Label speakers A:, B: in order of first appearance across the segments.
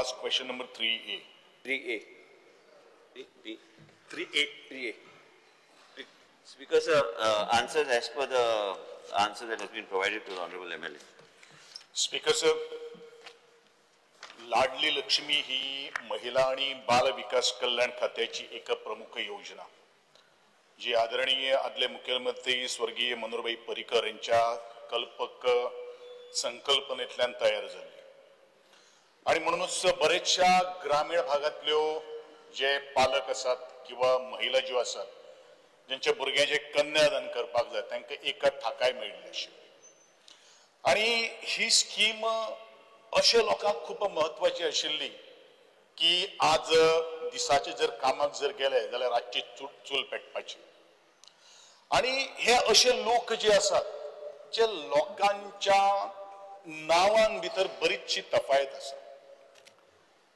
A: ask question number 3A.
B: 3A. 3B.
A: 3A.
B: 3A. Speaker sir, answers as per the answer that has been provided to the Honorable MLA.
A: Speaker sir, Ladli Lakshmi ही महिला आणि बाल विकास कल्याण खात्याची एक प्रमुख योजना जी आदरणीय आदले मुख्यमंत्री स्वर्गीय मनोहरभाई पर्रीकर यांच्या कल्पक संकल्पनेतल्यान तयार झाली आणि म्हणूनच बरेचशा ग्रामीण भागातल्यो जे पालक आसात किंवा महिला ज्यो आसात ज्यांच्या भुरग्यांचे कन्यादान करपाक जाय तांकां एका थाकाय मेळिल्ली आशिल्ली आणि ही स्कीम अशे लोकांक खूब म्हत्वाची आशिल्ली की आज दिसाचे जर कामाक जर गेले जाल्यार रातची चूल पेटपाची आणि हे अशे लोक जे आसात जे लोकांच्या नांवान भितर बरीचशी तफायत आसा.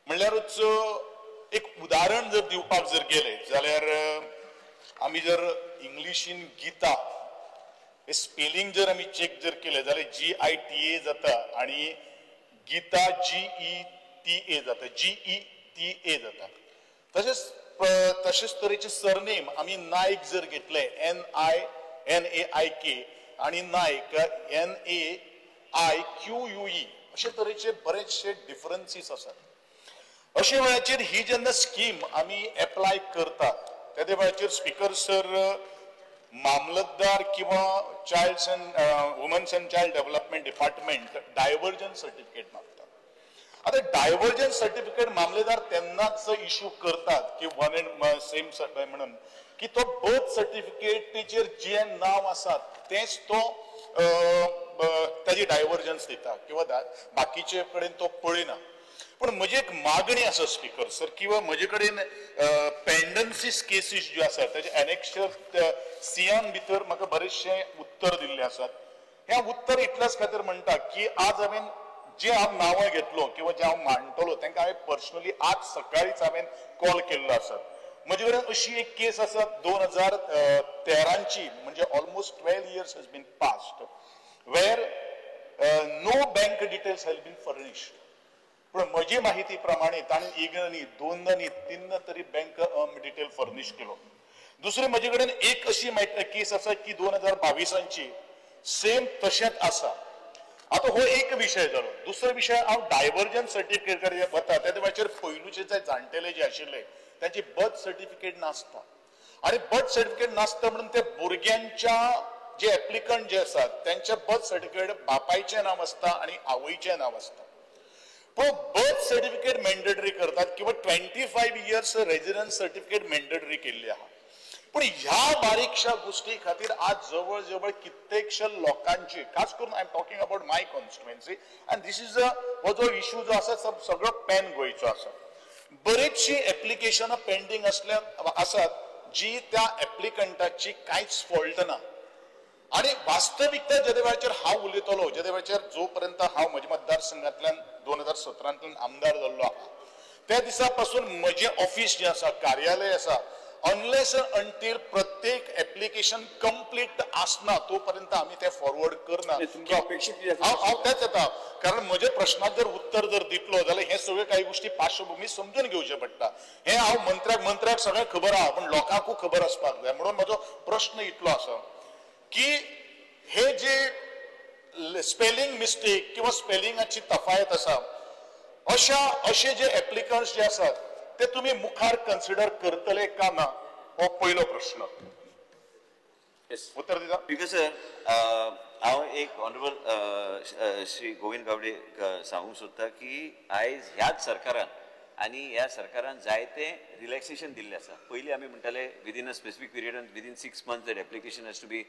A: म्हणल्यारूच एक उदाहरण जर दिवपाक जर गेले जाल्यार आमी जर इंग्लिशीन गीता हे स्पेलिंग जर आमी चेक जर केले जाल्यार GITA जाता आणि गीता GETA जाता, GETA जाता. तशेंच तशेंच तरेचे सरनेम आमी नायक जर घेतले NAIK आणि नायक NAIQUE अशे तरेचे बरेचशे डिफरन्सीस आसात. अशे वेळाचेर ही जेन्ना स्कीम आमी एप्लाय करतात तेदे वेळाचेर स्पीकर सर मामलतदार किंवा child and womens and child development department diversion certificate मागतात. आता डायव्हर्जन सर्टिफिकेट मामलेदार तेन्नाच इशू करतात की वन अँड सेम म्हणून की तो बर्थ सर्टिफिकेटीचेर जे नांव आसा तेच तो ताजी डायव्हर्जन्स दिता किंवा बाकीचे कडेन तो पळयना. पण म्हजी एक मागणी आसा स्पीकर सर किंवा म्हजे कडेन पेंडन्सीस केसीस ज्यो आसात ताजे एनेक्शर सियान भितर म्हाका बरेचशे उत्तर दिल्ले आसात. हें उत्तर इतल्याच खातीर म्हणटा की आज हांवें जे हांव नांवां घेतलो किंवा जे हांव मांडटलो तांकां हांवें पर्सनली आज सकाळीच हांवें कॉल केल्लो आसा. म्हजे कडेन अशी एक केस आसा 2013ची म्हणजे almost 12 years has been passed where no bank details has been furnished. पण म्हजी माहिती प्रमाणे ताणें एकदा न्ही, दोनदा न्ही, तीनदा तरी बँक डिटेल फर्निश केलो. दुसरी म्हजे कडेन एक अशी केस आसा की 2022ची सेम तशेंच आसा. आतां हो एक विशय जालो. दुसरो विशय हांव डायव्हर्जन सर्टिफिकेट कडेन वता तेन्ना वेळाचेर पयलूचे जे जाणटेले जे आशिल्ले तांची बर्थ सर्टिफिकेट नासता आणि बर्थ सर्टिफिकेट नासता म्हणून ते भुरग्यांच्या जे एप्लिकंट जे आसात त्यांच्या बर्थ सर्टिफिकेट बापायचें नांव आसता आणि आवयचें नांव आसता. पण बर्थ सर्टिफिकेट मॅन्डेटरी करतात किंवा 25 इयर्स रेजिडन्स सर्टिफिकेट मॅन्डेटरी केल्ली आहा. पण ह्या बारीकशा गोष्टी खातीर आज जवळ जवळ कित्येकशा लोकांची खास करून I am talking about my constituency and this is a हो जो इशू जो आसा सगळो पॅन गोंयचो आसा. बरेचशी एप्लिकेशनां पेंडींग असल्या आसात जी त्या एप्लिकंटाची कांयच फॉल्ट ना. आणि वास्तविकता जेदे वेळाचेर हांव उलयतलो जेदे वेळाचेर जो पर्यंत हांव म्हज्या मतदारसंघांतल्यान 2017 आमदार जाल्लो आहा त्या दिसा पासून म्हजें ऑफिस जें आसा कार्यालय आसा अनलेस अंटील प्रत्येक एप्लिकेशन कंप्लीट आसना तो पर्यंत आमी ते फॉरवर्ड करना. हांव तेच येता कारण म्हज्या प्रश्नाक जर उत्तर जर दितलो जाल्यार हे सगळे काही गोष्टी पार्श्वभूमी समजून घेवचे पडटा. हे हांव मंत्र्याक सगळें खबर आहा पण लोकांकूय खबर आसपाक जाय. म्हणून म्हजो प्रश्न इतलो आसा की हे जे स्पेलिंग मिस्टेक किंवा स्पेलिंगाची तफायत आसा अशा अशे जे एप्लिकंट्स जे आसात ते तुम्ही मुखार कन्सिडर करतले का ना हो पयलो प्रश्न. उत्तर दिता.
B: स्पीकर सर, हांव एक ऑनरेबल श्री गोविंद गावडे सांगूंक सोदता की आयज ह्याच सरकारान आनी ह्या सरकारान जायते रिलॅक्सेशन दिल्लें आसा. पयलीं आमी म्हणटाले within a specific period and within 6 months that application has to be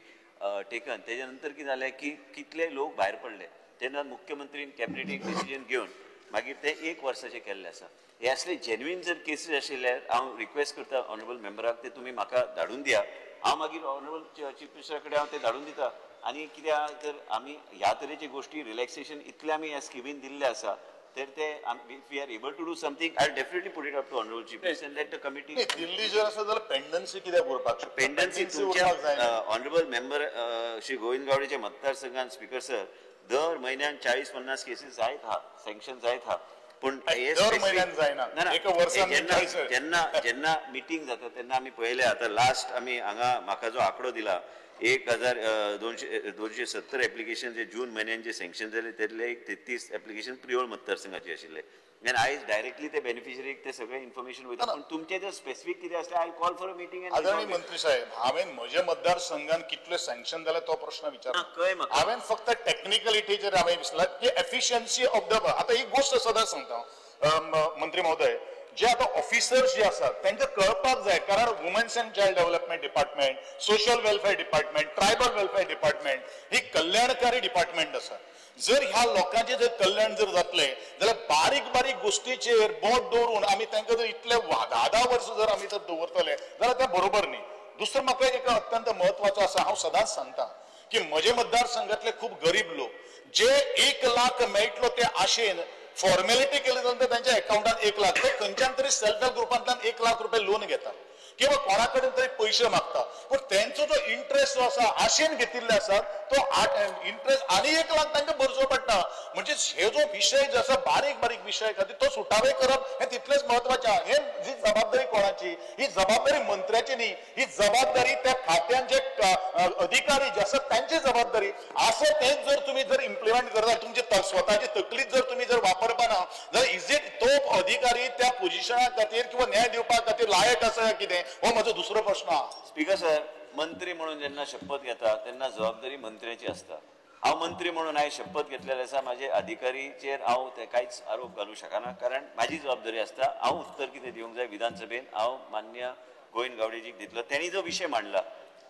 B: taken. तेज्या नंतर कितें जालें की कितले लोक भायर पडले तेन्ना मुख्यमंत्रीन कॅबिनेट एक डिसिजन घेवन मागीर ते 1 वर्साचें केल्लें आसा. हे असले जेन्युइन जर केसीस आशिल्ले हांव रिक्वेस्ट करता ऑनरेबल मेंबराक ते तुमी म्हाका धाडून दिया. हांव मागीर ऑनरेबल चीफ मिनिस्टरा कडेन हांव ते धाडून दिता. आनी कित्याक तर आमी ह्या तरेची गोश्टी रिलॅक्सेशन इतलें आमी ह्या स्किमीन दिल्लें आसा तर ते if we are able to do something I definitely put it up to honourable chief minister and let the committee.
A: Delhi जर आसा जाल्यार पेंडन्सी कित्याक उरपाक शकता?
B: पेंडन्सी तुमच्या ऑनरेबल मेंबर श्री गोविंद गावडेच्या मतदारसंघान स्पीकर सर दर म्हयन्यान 40-50 केसीस जायत आहा, सँक्शन जायत आहा. पूण
A: दर म्हयन्यान जायना, एका वर्सान.
B: जेन्ना जेन्ना मिटींग जाता तेन्ना आमी पळयलें. आतां लास्ट आमी हांगा म्हाका जो आंकडो दिला 1270 एप्लिकेशन जे जून म्हयन्यान जे सँक्शन जाले त्यातले एक 33 एप्लिकेशन प्रियोळ मतदारसंघाचे आशिल्ले. आनी आयज डायरेक्टली ते बेनिफिशरीक ते सगळे इन्फॉर्मेशन वयता. पूण तुमचे जर स्पेसिफीक कितें आसलें I call for a meeting.
A: आदरणीय मंत्री साहेब, हांवें म्हज्या मतदारसंघान कितले सँक्शन जाले तो प्रश्न विचारला. हांवें फक्त टेक्निकलिटीचेर हांवें विचारला की एफिशियन्सी ऑफ the. आतां एक गोश्ट सदांच सांगता मंत्री महोदय, जे आतां ऑफिसर्स जे आसात तांकां कळपाक जाय, कारण women's and child development department, social welfare department, tribal welfare department ही कल्याणकारी डिपार्टमेंट आसा. जर ह्या लोकांचें जर कल्याण जर जातलें जाल्यार बारीक बारीक गोश्टीचेर बोट दवरून आमी तांकां जर इतले 10-10 वर्सां जर आमी जर दवरतले जाल्यार तें बरोबर न्ही. दुसरें म्हाका एक अत्यंत म्हत्वाचो आसा, हांव सदांच सांगता की म्हजे मतदारसंघातले खूब गरीब लोक जे 1 लाख मेळटलो ते आशेन फॉर्मेलिटी केली नंतर त्यांच्या अकाउंटात 1 लाख, ते खंयच्यान तरी सेल्फ हेल्प ग्रुपांतल्यान 1 लाख रुपये लोन घेतात किंवा कोणा कडेन तरी पैसे मागता, पण त्यांचो जो इंट्रस्ट जो आसा आशेन घेतिल्ले आसा तो इंट्रस्ट आनी 1 लाख तांकां भरचो पडटा. म्हणजे हे जो विशय जो आसा बारीक बारीक विशय खातीर तो सुटावे करप हे तितलेच म्हत्वाचें. हे जी जबाबदारी कोणाची, ही जबाबदारी मंत्र्याची न्ही, ही जबाबदारी त्या खात्यान जे अधिकारी जे आसा तांची जबाबदारी आसा. तेच जर तुमी जर इम्प्लिमेंट करता तुमची स्वताची तकलीच जर तुमी जर वापरपाना जाल्यार is it तो अधिकारी त्या पोजिशना खातीर किंवा न्याय दिवपा खातीर लायक आसा कितें, हो म्हजो दुसरो प्रश्न.
B: स्पीकर सर, मंत्री म्हणून जेन्ना शपथ घेता तेन्ना जबाबदारी मंत्र्याची आसता. हांव मंत्री म्हणून हांवें शपथ घेतलेले आसा, म्हाजे अधिकारीचेर हांव ते कांयच आरोप घालूंक शकना, कारण म्हाजी जबाबदारी आसता. हांव उत्तर कितें दिवंक जाय विधानसभेन हांव मान्य गोविंद गावडेजीक दितलो. तेणी जो विशय मांडला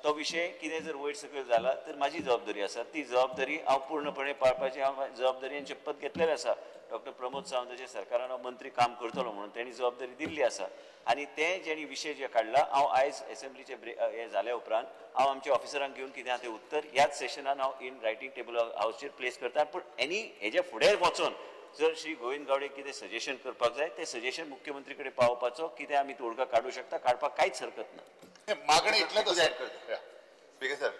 B: तो विशय कितें जर वयर सकयल जाला तर म्हाजी जबाबदारी आसा, ती जबाबदारी हांव पूर्णपणे पाळपाची हांव जबाबदारी शपथ घेतलेली आसा. डॉक्टर प्रमोद सावंताच्या सरकारान हांव मंत्री काम करतलो म्हणून तेणी जबाबदारी दिल्ली आसा. आनी ते जेणी विशय जे काडला हांव आयज एसेंब्लीचे हे जाल्या उपरांत हांव आमच्या ऑफिसरांक घेवन कितें आहा तें उत्तर ह्याच सेशनान हांव इन रायटींग टेबल हावजीर प्लेस करता. पूण एनी हेज्या फुडें वचोन जर श्री गोविंद गावडे कितें सजेशन करपाक जाय तें सजेशन मुख्यमंत्री कडेन पावोवपाचो कितें आमी तोडगा काडूं शकता, काडपाक कांयच हरकत ना.
A: मागणी इतलेंच आसा.
C: स्पीकर सर,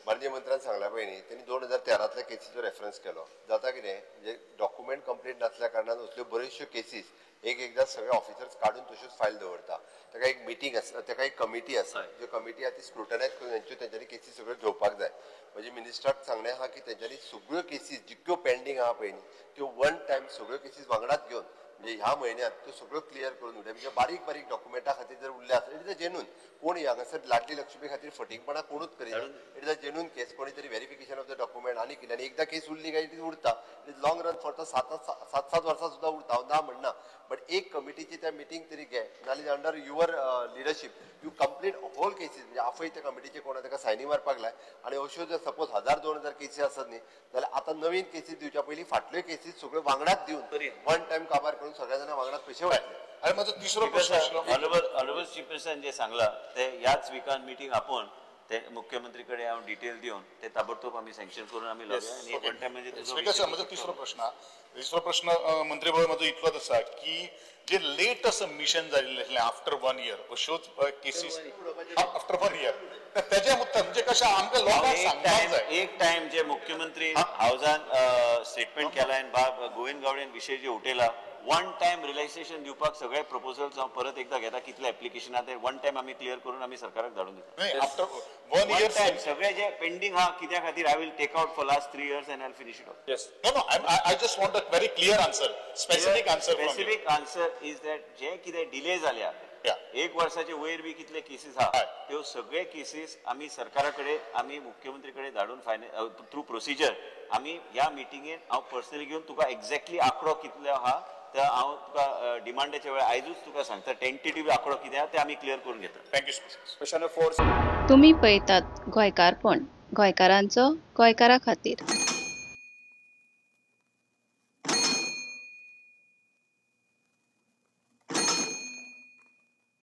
C: माननीय मंत्र्यान सांगला पळय न्ही, तेणी 2013तल्या केसीचो रेफरन्स केलो. जाता कितें म्हणजे डॉक्युमेंट कंप्लीट नासल्या कारणान असल्यो बऱ्योचश्यो केसीस एक एकदां सगळे ऑफिसर्स काडून तश्योच फायल दवरता. ताका एक मिटींग आसा, ताका एक कमिटी आसा, ज्यो कमिटी आसा ती स्क्रुटनायज करून तेंच्यो तेंच्यांनी केसी सगळ्यो घेवपाक जाय. म्हणजे मिनिस्टराक सांगणें आहा की तेंच्यांनी सगळ्यो केसीस जितक्यो पेंडींग आहा पळय न्ही त्यो वन टायम सगळ्यो केसीस वांगडाच घेवन म्हणजे ह्या म्हयन्यांत त्यो सगळ्यो क्लियर करून उरले. म्हणजे बारीक बारीक डॉक्युमेंटा खातीर जर उरले आसत, it is a genuine, कोण हांगासर लाडली लक्ष्मी खातीर फटींगपणां कोणूच करिना. It is a genuine case, कोणी तरी व्हेरिफिकेशन ऑफ the document आनी कितें, आनी एकदां केस उरली काय it is उरता, it is long run for 7-7 वर्सां सुद्दां उरता. हांव ना म्हणना, बट एक कमिटीची त्या मिटींग तरी घे, नाल्यार under your leadership you complete whole cases. म्हणजे आफय त्या कमिटीचे कोणा ताका सायनी मारपाक लाय. आनी अश्यो जर सपोज 1000-2000 केसी आसत न्ही जाल्यार आतां नवीन केसीस दिवच्या पयलीं फाटल्यो केसीस सगळ्यो वांगडाच दिवन वन टायम काबार करून सगळ्या जाणां वांगडाच पयशे वांटले.
A: आनी म्हजो तिसरो प्रश्न आशिल्लो,
B: ऑनरेबल चीफ मिनिस्टरान जें सांगलां ते ह्याच विकान मिटींग आपोवन ते मुख्यमंत्री कडेन हांव डिटेल दिवन ते ताबडतोब आमी सँक्शन करून आमी लावया. आनी वन टायम म्हणजे
A: स्पीकर सर, म्हजो तिसरो प्रश्न, तिसरो प्रश्न मंत्री महोदय म्हजो इतलोच आसा की जे लेट सबमिशन जाल्लें आसलें आफ्टर 1 इयर अश्योच केसीस आफ्टर 1 इयर तेजे मुद्दे म्हणजे कशें आमकां लोकांक सांगपाक जाय.
B: एक टायम जे मुख्यमंत्री हावजान स्टेटमेंट केला आनी बाब गोविंद गावडेन विशय जे उठयला, वन टायम रिलॅक्सेशन दिवपाक सगळे प्रपोजल्स हांव परत एकदां घेता, कितले एप्लिकेशन आहा ते वन टायम आमी क्लियर करून आमी सरकाराक धाडून दिता.
A: आफ्टर 1 इयर
B: टायम सगळे जे पेंडींग आहा कित्या खातीर I will take out for last 3 years and I will finish it off.
A: Yes, no no, I just want a very clear answer, specific answer.
B: Specific answer is that जे कितें delay जाल्या 1 वर्साचे वयर बी कितले cases आहा त्यो सगळे cases आमी सरकारा कडेन आमी मुख्यमंत्री कडेन धाडून फायनल थ्रू प्रोसिजर आमी ह्या मिटिंगेन हांव पर्सनली घेवन तुका एक्झॅक्टली आंकडो कितलो आहा तर हांव तुका डिमांडाच्या वेळार आयजूच तुका सांगता टेंटेटिव्ह आंकडो कितें आहा ते आमी क्लियर करून घेता.
A: Thank you. Question number 4.
D: तुमी पळयतात गोंयकारपण, गोंयकारांचो गोंयकारा खातीर.